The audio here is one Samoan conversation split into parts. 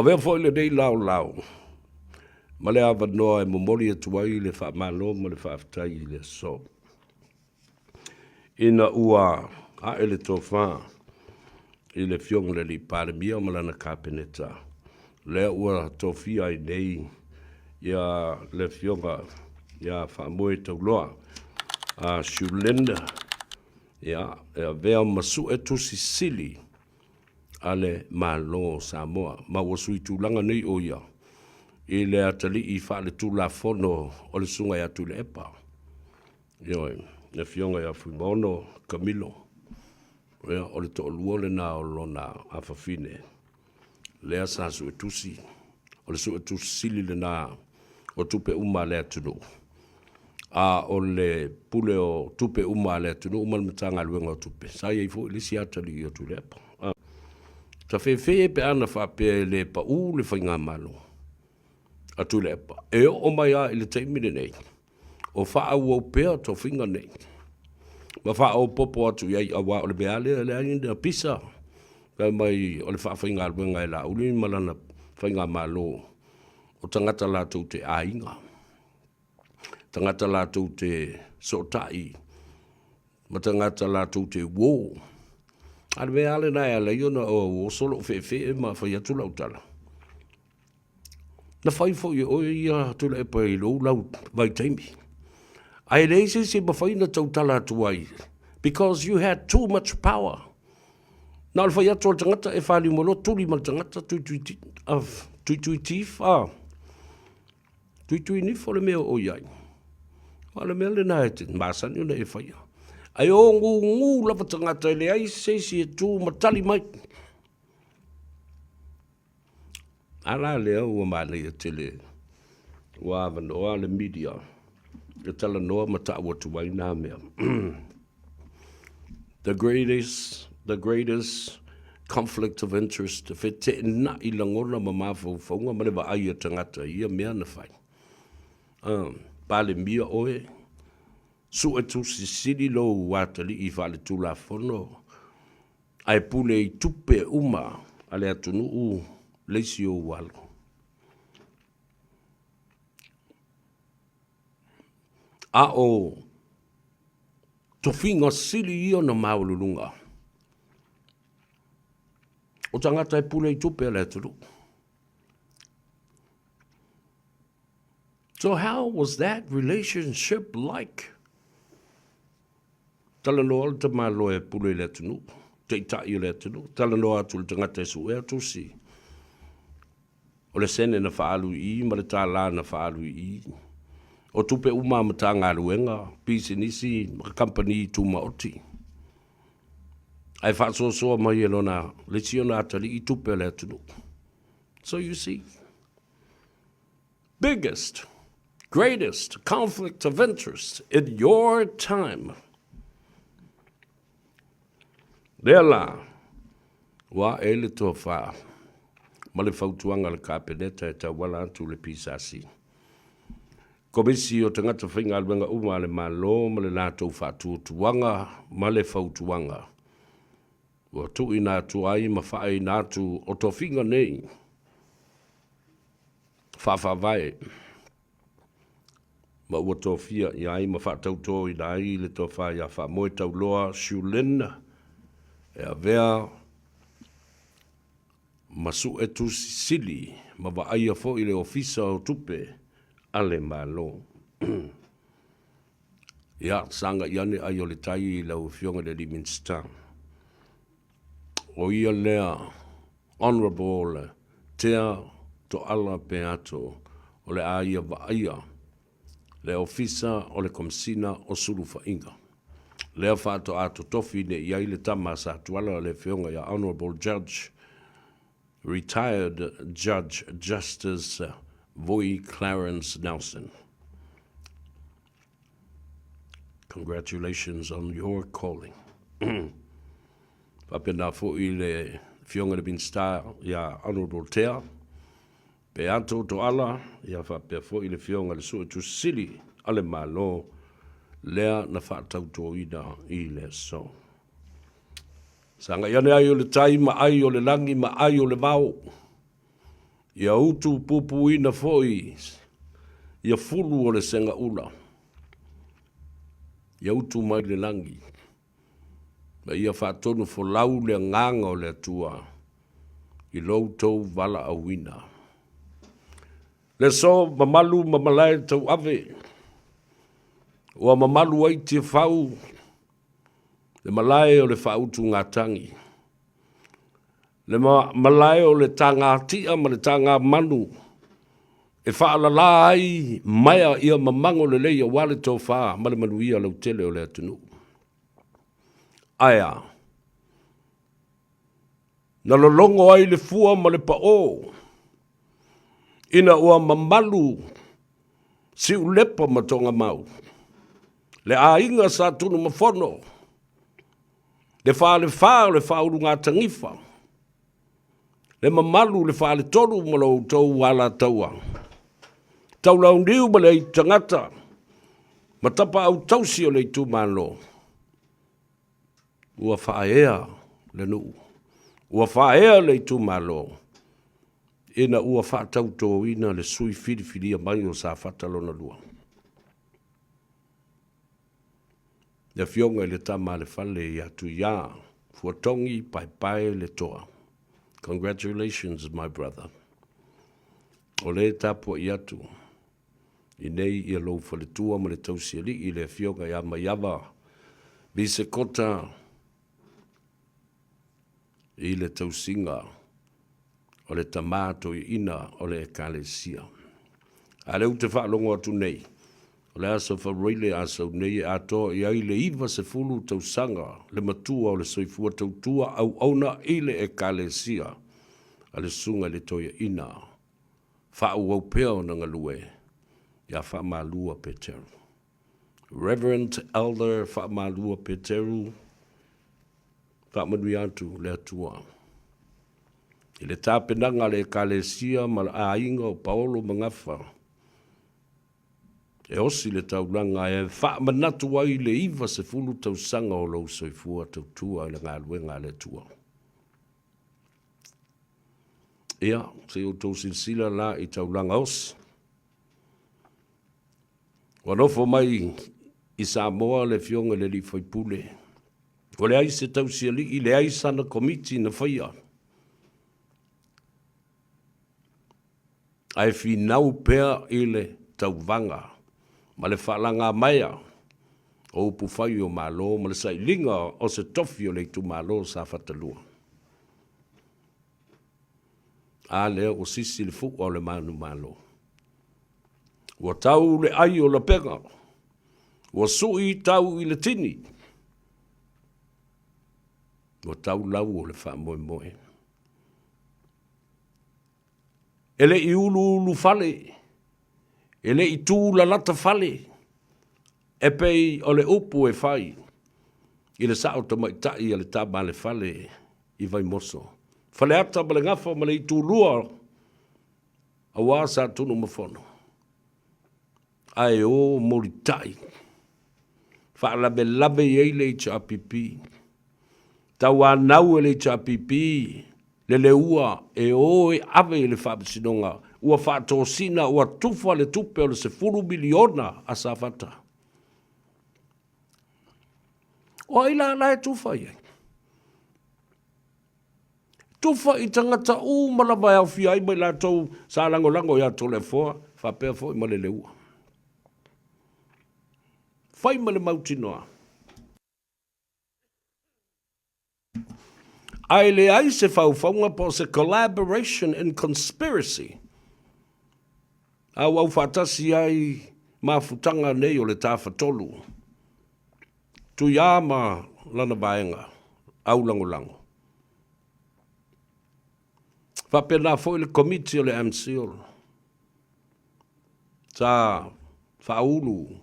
Avea foi lenei laolao ma le avanoa e momoli atu ai le faamalo ma le faafetai i le aso. Ina ua ae le tofa i le Afioga i le Alii Palemia ma lana Kapeneta, lea ua tofia ai nei ia le Afioga ia Faamoe Tauloa a Shulinda, ia, e avea ma sue tusi sili a le Malo o Samoa, ma ua sui tulaga nei o ia i le atalii faaletulafono o le Susuga ia Tuilaepa, ioe, le Afioga ia Fuimaono Camilo, ia, o le toalua lena o lona afafine lea sa suetusi, o le suetusi sili lena o tupe uma a le atunuu, a o le pule o tupe uma a le atunuu ma le Matagaluega o Tupe, sa i ai foi le isi atalii o Tuilaepa. Tafefe pe ana faapea e le pau le faigamalo a Tuilaepa, e oo mai lava i le taimi lenei, o faaauau pea tofiga nei ma faaopoopo atu i ai, aua o le mea lava lea e leai ni pisa fai mai o le faafaigaluega e Laauli ma lana faigamalo o tagata latou te aiga, tagata latou te sootai ma tagata latou te uo. A o le mea lava lena e ala ai ona oso lou feefee ma fai atu lau tala, na fai foi e oe ia Tuilaepa i lou lau vaitaimi, ae leai se isi e mafai ona tautala atu ai because you had too much power. Na o le fai atu o le tagata e faliu mai loa tuli ma le tagata tuituitif a tuituinifo le mea o i ai. O le mea lena e te masani ona e faia. Ae o gugu lava tagata e leai se isi e tu ma tali mai. A la lea ua manaia tele ua avanoa le media e talanoa ma ta'u atu ai nā mea. The greatest, the greatest conflict of interest, feteena'i lagona ma mafaufauga ma le vaai a tagata i ia mea na fai. Palemia oe, su'e tusi sili lou atalii faaletulafono, ae pule i tupe uma a le atunuu le isi ou alo. A o tofiga sili ia ona maualuluga o tagata e pule i tupe a le atunuu. So how was that relationship like? Talanoa le tamaloa e pule i le atunuu, taitai o le atunuu, talanoa atu i le tagata e suea tusi. O le sene na faaalu i i ma le tālā na faaalu i i. O tupe uma a Matagaluega, pisinisi ma kamupani tumaoti. Ae faasoasoa mai e lona le isi ona atalii tupe a le atunuu. So you see, biggest, greatest conflict of interest in your time. Lea la, ua ae le tofa ma le fautuaga a le Kapeneta e tauala atu le PSC. Komisi o Tagata Faigaluega uma a le Malo ma le latou faatuatuaga ma le fautuaga ua tuuina atu ai ma faaina atu o tofiga nei faafaavae ma ua tofia i ai ma faatautoina ai le tofa ia Faamoe Tauloa Shulin e avea ma sue tusi sili ma vaaia foi le Ofisa o Tupe a le Malo. Ia, sagai ane ai o le tai i lau Afioga i le Alii Minisita. O ia lea Honourable Tea Toala Peato o le a ia vaaia le Ofisa o le Komesina o Sulufaiga. Lea faatoa totofi nei i ai le tama a Satuala le Afioga ia Honourable Judge, Retired Judge Justice Vui Clarence Nelson. Congratulations on your calling. Faapena foi le Afioga i le Minisita ia Honourable Tea Peato Toala, ia faapea foi le Afioga i le Suetusi Sili a le Malo lea na faatautoina i le aso. Sagai ane ai o le tai ma ai o le lagi ma ai o le vao. Ia utu pupuina foi ia fulu o le segaula, ia utu mai le lagi, ma ia faatonu folau le agaga o le Atua i lo outou valaauina. Le aso mamalu ma malae tauave, ua mamalu ai Tiafau le malae o le faautugatagi, le malae o le tagatia ma le tagamanu e faalala ai maea ia mamago lelei aua le tofa ma le manuia lautele o le atunuu. Ae a? Na lologo ai le fua ma le paʻō ina ua mamalu Siulepa ma Togamau, le aiga Sa Tunumafono, le falefa o le Faaulugatanifa, le mamalu le faletolu ma lo outou alataua, Taulauniu ma le Aitutagata ma tapaau tausi o le itumalo, ua faaea le nuu, ua faaea le itumalo ina ua faatautoina le sui filifilia mai o Safata lona lua. Le Afioga i le Tama a le Fale ia Tuia Fuatogi Paepae Letoa. Congratulations my brother. O lea e tapuai atu i nei ia lou faletua ma le tausialii le Afioga ia Maiava Visekota i le tausiga o le tama toeaina o le Ekalesia. A lea ou te faalogo atu nei, o le aso Faraile a sau nei e atoa i ai le 90 tausaga le matua o le soifua tautua auauna i le Ekalesia a le Susuga i le Toeaina faaauau pea ona galue ia Faamalua Peteru. Reverend Elder Faamalua Peteru, faamanuia atu le Atua i le tapenaga a le Ekalesia ma le aiga o Paolo ma Gafa e osi le taulaga e faamanatu ai le 90 tausaga o lou soifua tautua i le galuega a le Atua. Ia, se i outou silasila la i taulaga osi. Ua nofo mai i Samoa le Afioga i le Alii Faipule. Ua leai se tausialii, leai sana komiti na faia. Ae finau pea i le tauvaga ma le faalagamaea o upufai o Malo ma le sailiga o se tofi o le itumalo o Safata 2. A lea ua sisi le fua o le manumalo. Ua tau le ai o lapega, ua sui tau i le tini, ua tau lau o le faamoemoe. E le i uluulu fale, e le i tūlalata fale, e pei o le upu e fai i le sao tamaitai a le tama a le fale i Vaimoso. Faleata ma le Gafa ma le Itulua aua Satunumafono, ae o molitai, faalavelave i ai le HRPP, tauanau e le HRPP le leua e o e ave i le Faamasinoga, ua faatosina, ua tufa le tupe o le $10 miliona a Safata. O ai la la e tufa i ai? Tufa i tagata uma lava e aofia ai ma i latou sa lagolago ia Toleafoa faapea foi ma Leleua. Fai ma le mautinoa. Ae leai se faufauga po o se collaboration and conspiracy auau faatasi ai mafutaga nei o le Tafatolu, Tuia ma lana vaega aulagolago. Faapena foi le Komiti o le AMCIL sa faaulu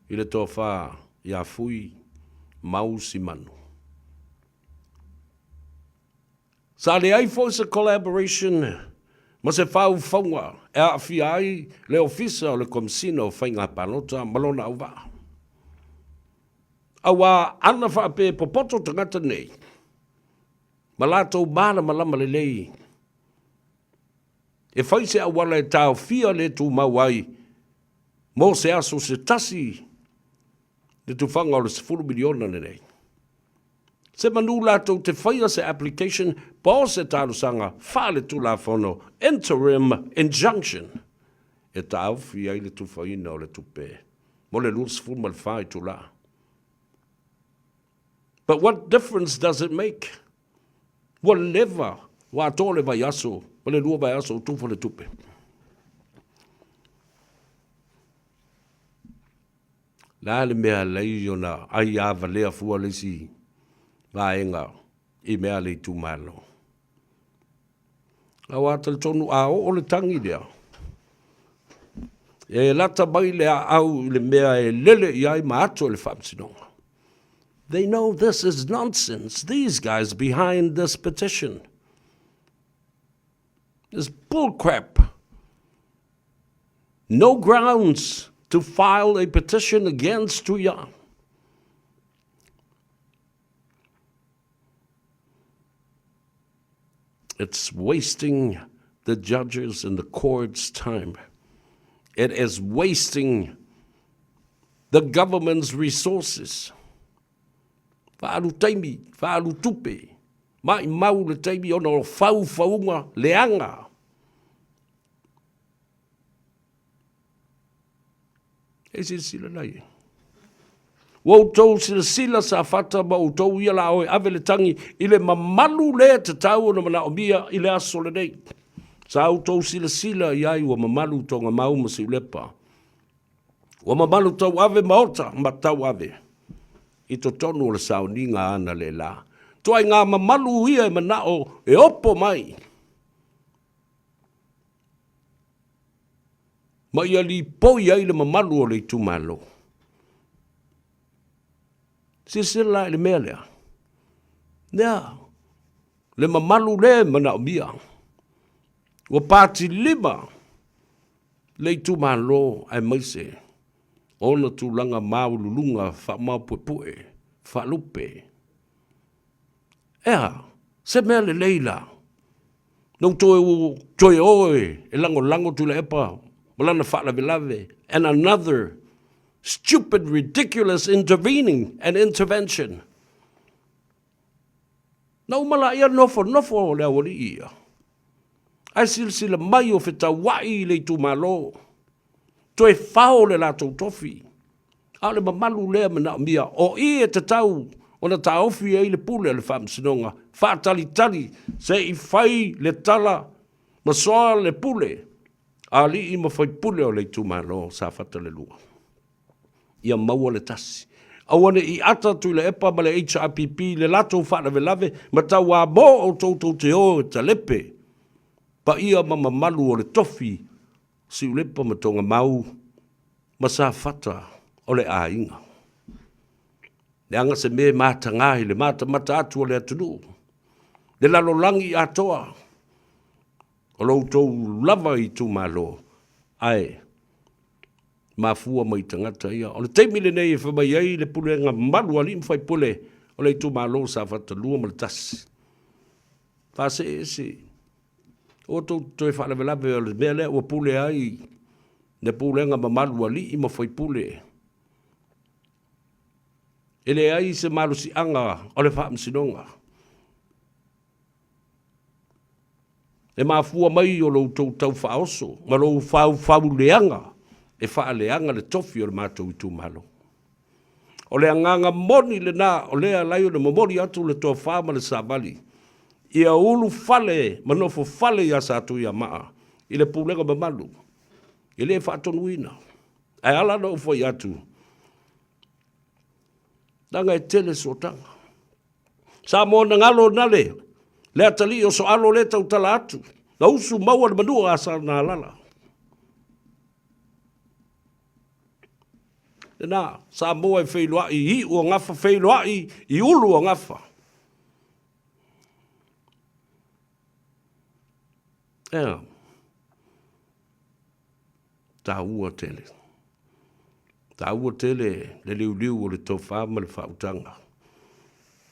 i le tofa ia Fui Mau Simanu. Sa leai foi se collaboration ma se faufauga e aafia ai le Ofisa o le Komesina o Faiga Palota ma lona auvaa. Aua ana faapea e popoto tagata nei ma latou malamalama lelei. E fai se auala e taofia le tumau ai mo se aso se tasi le tufaga o le $10 miliona lenei. Se manu latou te faia se application po o se talosaga faaletulafono, interim injunction, e taofi ai le tufaina o le tupe mo le 24 itula. But what difference does it make? Ua leva, ua atoa le vaiaso ma le 2 vaiaso o tufa le tupe. Le a le mea alai ona ai avalea fua le isi vaega i mea a le itumalo? Aua talitonu a oo le tagi lea, e lata mai le aau i le mea e lele i ai ma ato i le faamasinoga. They know this is nonsense, these guys behind this petition. This bullcrap. No grounds to file a petition against Tuia. It's wasting the judges and the court's time. It is wasting the government's resources. Faaalu taimi, faaalu tupe, maimau le taimi ona o faufauga leaga. E silasila la i ai. Ua outou silasila Safata ma outou ia la oe ave le tagi i le mamalu le tatau ona manaomia i le aso lenei. Sa outou silasila i ai ua mamalu Togamau ma Siulepa. Ua mamalu tauave maota ma tauave i totonu o le sauniga ana le la. Tuaiga mamalu ia e manao e opo mai ma ia lipoi ai le mamalu o le itumalo. Silasila la i le mea lea. Lea, le mamalu le manaomia. Ua patilima le itumalo aemaise ona tulaga maualuluga faamaopuepue, faalupe. E a? Se mea lelei la. Na ou toe, toe o e lagolago Tuilaepa ma lana faalavelave and another stupid ridiculous intervening and intervention. Na uma laia nofonofo o le aualii ia. Ae silasila mai o fetauai i le itumalo. Toe fao le latou tofi. A o le mamalu lea manaomia, o i e tatau ona taofi ai le pule a le Faamasinoga, faatalitali se i fai le tala ma soa le pule a alii ma faipule o le itumalo o Safata le 2. Ia maua le tasi. Aua ne i ata Tuilaepa ma le HRPP i le latou faalavelave ma tauamo outou tou te o e talepe paia ma mamalu o le tofi Siulepa ma Togamau ma Safata o le aiga. Leaga se mea e mataga i le matamata atu o le atunuu, le lalolagi atoa, o lo outou lava itumalo, ae mafua mai tagata ia. O le taimi lenei e fai mai ai le pulega mamalu a alii ma faipule o le itumalo o Safata 2 ma le 1. Faasee ese Aua tou te toe faalavelave o le mea lea ua pule ai le pulega mamalu alii ma faipule. E leai se malosiaga o le faamasinoga. E mafua mai o lo outou tau faaoso ma lou faufauleaga e faaleaga le tofi o le matou itumalo. O le agaga moni lena o lea e ala ai ona momoli atu le tofa ma le savali ia ulufale ma nofofale ia Satuiamaa i le pulega mamalu e le faatonuina. Ae ala ona ou fai atu, leaga e tele sootaga. Samoa na galo na le le atalii o Soalo lea tautala atu, na usu maua le manua a Sanalala. Lena, Samoa e feiloai i iu o gafa, feiloai i ulu o gafa. Ea, taua tele. Taua tele le liuliu o le tofa ma le faautaga.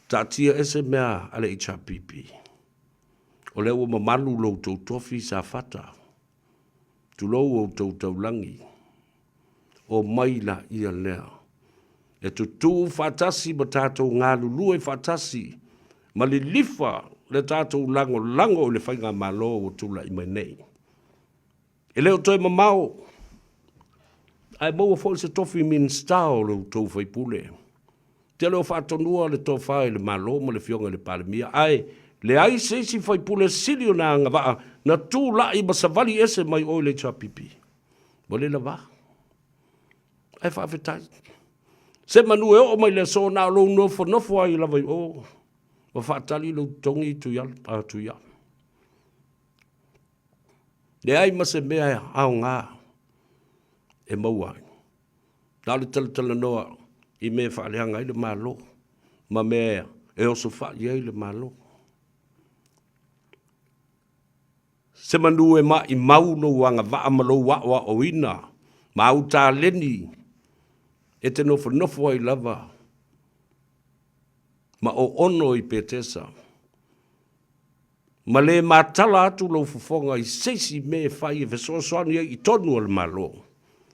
Taatia ese mea a le HRPP. O lea ua mamalu lo outou tofi Safata. Tulou outou taulagi, omai laia lea e tutū faatasi ma tatou galulue faatasi ma lilifa le tatou lagolago i le faigamalo ua tulai mai nei. E le o toe mamao, ae maua foi se tofi Minisita o lo outou sui usufono. Te le o faatonua le tofa i le Malo ma le Afioga i le Palemia, ae leai se isi sui usufono sili ona agavaa na tulai ma savali ese mai o i le HRPP. Ua le lava. Ae faafetai. Se manu e oo mai le aso na o lou nofonofo ai lava i o ma faatali lou totogi Tuiala. Leai ma se mea aoga e maua ai. Na o le talatalanoa i mea e faaleaga ai le Malo ma mea e osofai ai le Malo. Se manu e maimau lou agavaa ma lou aoaoina ma au taleni e te nofonofo ai lava ma oono i Petesa ma le matala atu lou fofoga i se isi mea e fai e fesoasoani ai i tonu o le Malo,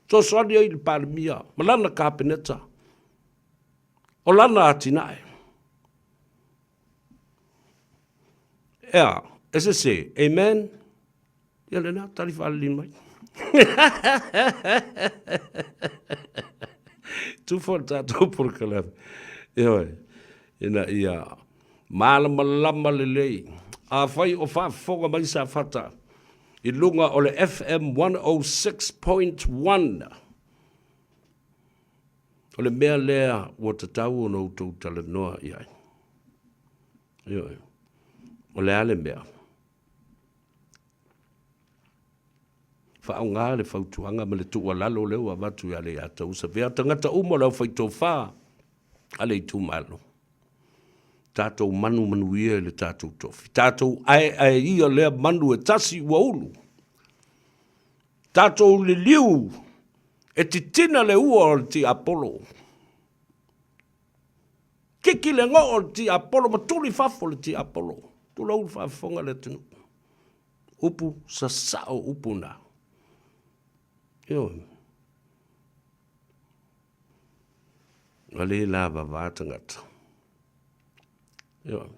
fesoasoani ai i le Palemia ma lana Kapeneta, o lana atinae. Ea, e sese, amen? Ia lena, tali faalelei mai. Tufa le tatou polokalame. Ioe, ina ia malamalama lelei. Afai o faafofoga mai Safata i luga o le FM 106.1, o le mea lea ua tatau ona outou talanoa i ai. Ioe, o le a le mea? Faaaoga le fautuaga ma le tuualalo lea ua avatu ia Leiataua Savea, tagata uma o le aufaitofa a le itumalo. Tatou manumanuia i le tatou tofi. Tatou aeae ia lea manu e tasi ua ulu. Tatou liliu e titina le ua o le tiapolo. Kiki le goo o le tiapolo ma tuli fafo le tiapolo. Tulou le faafofoga le atunuu. Upu sasao upu na. Ioe. Ua le lavava tagata. Ioe.